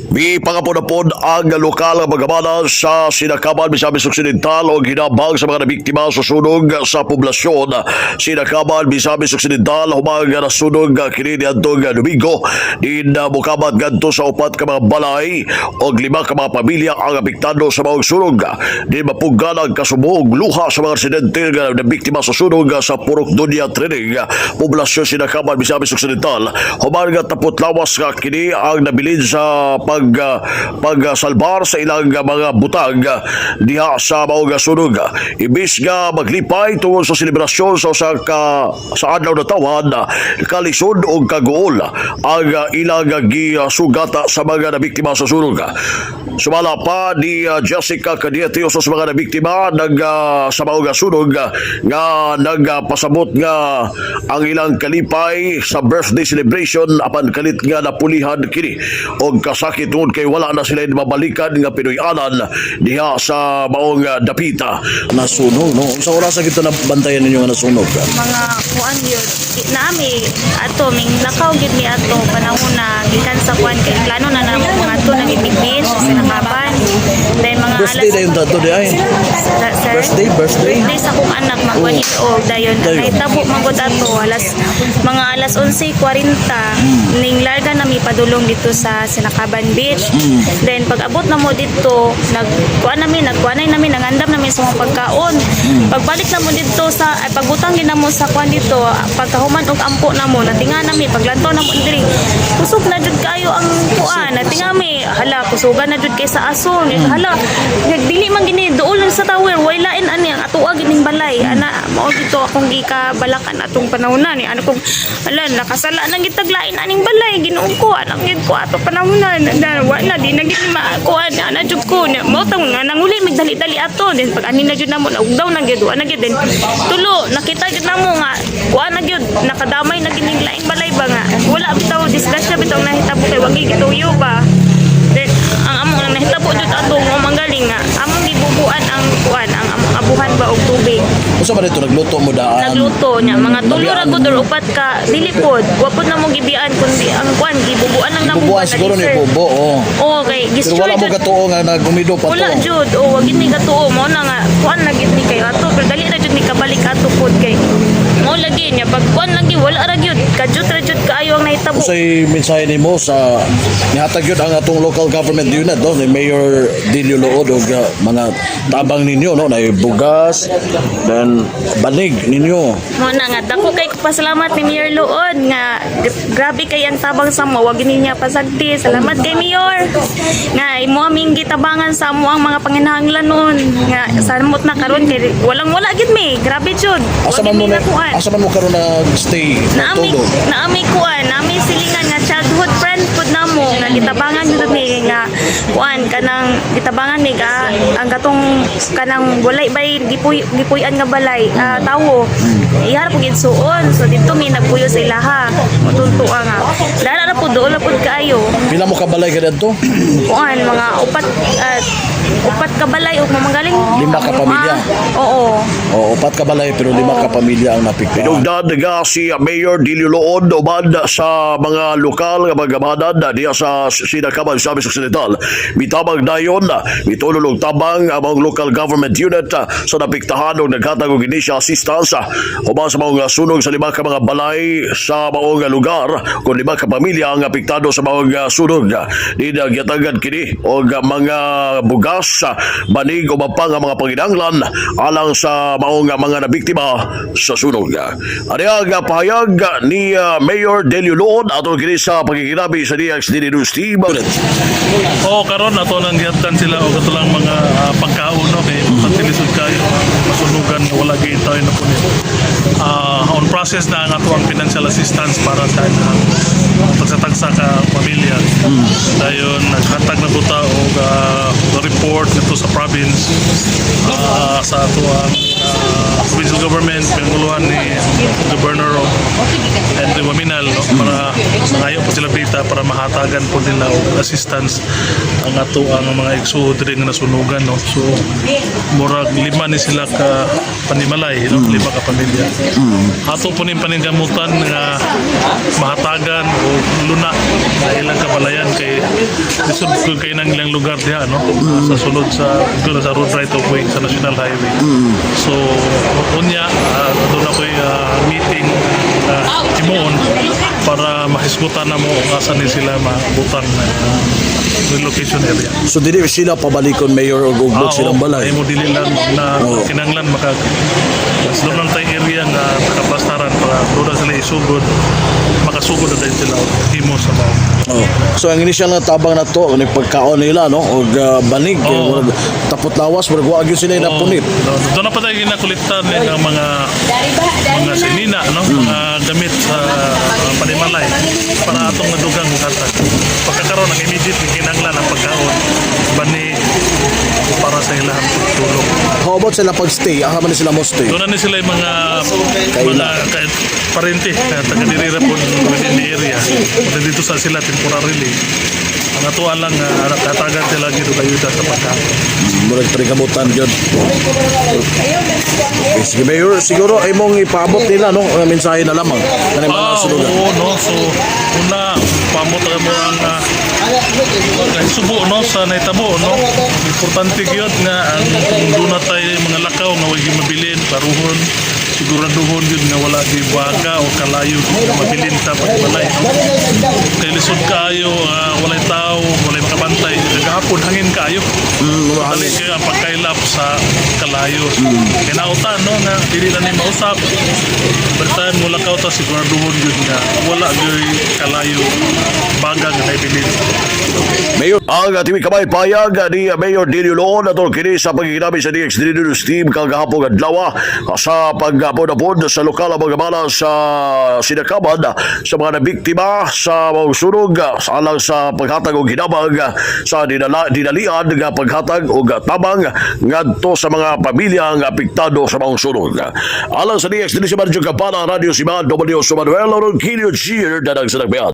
Mipangapod-apod ang lokal nga magamanan sa Sinakaban, Misamis Occidental o hinabang sa mga nabiktima sa sunog sa poblasyon Sinakaban, Misamis Occidental, human nasunog kini niadtong Domingo din mukabat ngadto sa upat ka mga balay o lima ka mga pamilya ang apektado sa maong sunog. Di mapuggan ang kasubo ug luha sa mga residente nga nabiktima sa sunog sa Purok Dunya Training, poblasyon Sinakaban, Misamis Occidental, human nga tapot lawas nga kini ang nabilin sa pagsalbar sa ilang mga butang diha sa maong sunog. Imbis nga maglipay tungod sa selebrasyon sa usa ka sa Adlaw Natawhan, kalisod og kaguol ang ilang gisugata sa mga nabiktima sa sunog. Sumala pa ni Jessica Cadiete, usa sa mga nabiktima sa maong sunog, nga nagpasabot nga ang ilang kalipay sa birthday celebration apan kalit nga napulihan kini og kasakit tungod kay wala na sila mabalikan nga Pinoy-anan diha sa maong dapita. Nasunog, no? Sa oras kita na bantayan ninyo nga nasunog? Mga kuan yun naami ato ming lakaw gid mi ato panahon na gikan sa kuan kay plano na namo mga ato na gid beach sa Sinakaban, then mga Birthday na yung tato di ay. Sir? Birthday, birthday. Birthday sa akong anak, mag 1 year old dayon. Dayon. Kay tabo magod ato mga alas 11:40 ning larga na mi padulong dito sa Sinakaban Beach. Then pag abot na mo dito, nagkuan nami, nagkuanay nami, nangandam nami sa mga pagkaon. Pagbalik na mo dito sa ay, pagbutang gid namo sa kuan dito, pagkahuman og ampo namo, natinga nami, paglantaw namo diri, kusog na jud kayo ang kuan. Natinga mi, hala, kusugan na jud kay sa aso. Hala, nagdili man gini duol sa tower, way lain ani ang atoa gining balay. Ana mao dito akong gikabalakan atong panahon ni ano kung hala, nakasala na gid taglain aning balay, Ginoo ko, anak gid ko ato panahon na na wa na di na gid makuan ana jud ko na mao tang nga nanguli mig dali-dali ato. Then pag ani na jud namo, naugdaw na gyud, wa na gyud. Then tulo nakita gyud namo nga kuan na gyud, nakadamay na gining laing balay ba nga wala bitaw disgrasya bitaw nahitabo kay wagi gituyo ba. Then ang among nang nahitabo jud ato nga manggaling nga among gibubuan ang kuan, ang among abuhan ba og tubig. Unsa ba dito nagluto mo daan? Nagluto niya mga tulo ra Nabiyaan. Gud or upat ka, dili pod, wa pod namo gibian kundi ang kuan, gibubuan lang namo. Bubuan siguro ni bubo, oh. Oh, kay Pero wala mo katuo nga nagumido pa to. Wala jud, o wag gid ni katuo mo na nga kuan na gid ni kay ato, pero dali ra jud ni kabalik ato pod kay mo lagi niya pag kuan lagi wala ra gyud, kajut ra jud kaayo ang nahitabo. Unsay mensahe nimo sa nihatag yun ang atong local government unit, no, ni Mayor Delio Lood og mga tabang ninyo, no, na bugas then banig ninyo? Mo na nga dako kay pasalamat ni Mayor Lood nga grabe kay ang tabang sa mo, wag niya pasagti. Salamat kay Mayor nga imo aming gitabangan sa amo ang mga panginahanglanon nga samot na karon kay walang wala gid mi, grabe jud. Asa Wag man mo gid mi nakuan. Asa man mo karon nag-stay? Naami nagtulog? Naami kuan, naami silingan nga childhood friend pud namo nga gitabangan jud mi nga kuan, kanang gitabangan mi ka ang katong kanang walay bay gipuy-an nga balay, tawo iha ra pud gidsuon. So didto mi nagpuyo sa ilaha, motuntua nga dara ra pud, dool ra pud kaayo. Pila mo kabalay ka didto? Kuan, mga upat ka balay ug mamanggaling. Lima ka pamilya? Oo. O, upat kabalay pero lima ka pamilya ang naapektuhan. Hinugdan nga si Mayor Delio Lood uban sa mga lokal nga magamanan diya sa Sinakaban, Misamis Occidental. Mitabang dayon, mitulong og tabang ang mga local government unit sa napiktahan og naghatag og initial assistance human sa mga sunog sa lima ka mga balay sa maong lugar kung lima ka pamilya ang apektado sa maong sunog. Di nagyatagan kini og mga bugas, banig o pa nga mga panginahanglan alang sa maong mga nabiktima sa sunog. Ani ang pahayag ni Mayor Delio Lood atol kini sa pagkikinabi sa DXD News Team. Oo, karon ato nang gihatdan sila og ato lang mga pagkaon, no, kay mm, kayo ang masunugan nga wala gyud tayo na punit. On process na ang ato ang financial assistance para sa tagsa-tagsa ka pamilya. Dayon naghatag na buta og report nito sa province sa ato ang provincial government, pinanguluhan ni Governor Henry Oaminal, no, para mangayo po sila bita para mahatagan po nila og assistance ang ato ang mga igsuod diri nga nasunugan, no. So murag lima ni sila ka panimalay, no, 5 ka pamilya. Ato po ning paningkamutan nga mahatagan o luna sa ilang kabalayan kay lisod ko kay nang ilang lugar diha, no, sa sulod sa doon sa road right of way sa national highway. So unya, doon ako'y meeting himuon para mahisgutan na mo kung asa ni sila mabutang na relocation area. So dili sila pabalikon, Mayor, og ugbot silang Oo, balay. Ay mo dili lang na kinanglan maka doon lang tayo area nga makaplastaran para doon na sila isugod, makasugod na din sila og himo sa mao. Oh. So ang initial nga tabang na to ni pagkaon nila, no, og banig kay murag tapot lawas, murag wa gyud sila napunit. No, doon na pa tayo ginakolekta nila ng mga sinina, no, mga gamit sa panimalay para atong nadugang hatag. Pagkakaroon ang immediate kinanglan ang pagkaon, bani para sa ilahang pagtulog. How about sila pag-stay? Asa man ni sila mo stay? Doon na ni sila yung mga parente na taga diri ra po within the area. Punta dito sa sila temporarily. Ang atuan lang hatagan sila gyud og ayuda sa pagkaon. Murag trikabutan gyud. Okay, sige Mayor, siguro imong ipaabot nila, no, ang mensahe na lamang kanang mga nasunugan. Oo, no. So una, pamot mo ang subo, no, sa nahitabo, no. Importante gyud nga ang kung doon na tayo mga lakaw nga way mabilin, klaruhon, siguraduhon gyud nga wala di baga o kalayo nga mabilin sa pagbalay, no? Kay lisod kaayo, walay tao, walay makabantay. Kagahapon hangin kaayo. Dali kayo ang pagkailap sa kalayo. Kinautan, no, nga dili na ni mausap. Basta mo lakaw ta, siguraduhon gyud nga wala gyud kalayo baga nga naibilin. Mayor, Ang ating kamay payag ni Mayor Delio Loon atol kini sa pagkikinabig sa DX3 News Team kagahapon adlaw sa pagpod sa lokal ang mga bala sa Sinakaban sa mga nabiktima sa mga sunog sa alang sa paghatag og hinabang sa dinalian nga paghatag og tabang ngadto sa mga pamilya nga apektado sa mga sunog. Alang sa DX3 si Marjo Campana, Radio Siman, W. Manuel, Ronquillo, Cheer, Dadang sa Nagbayat.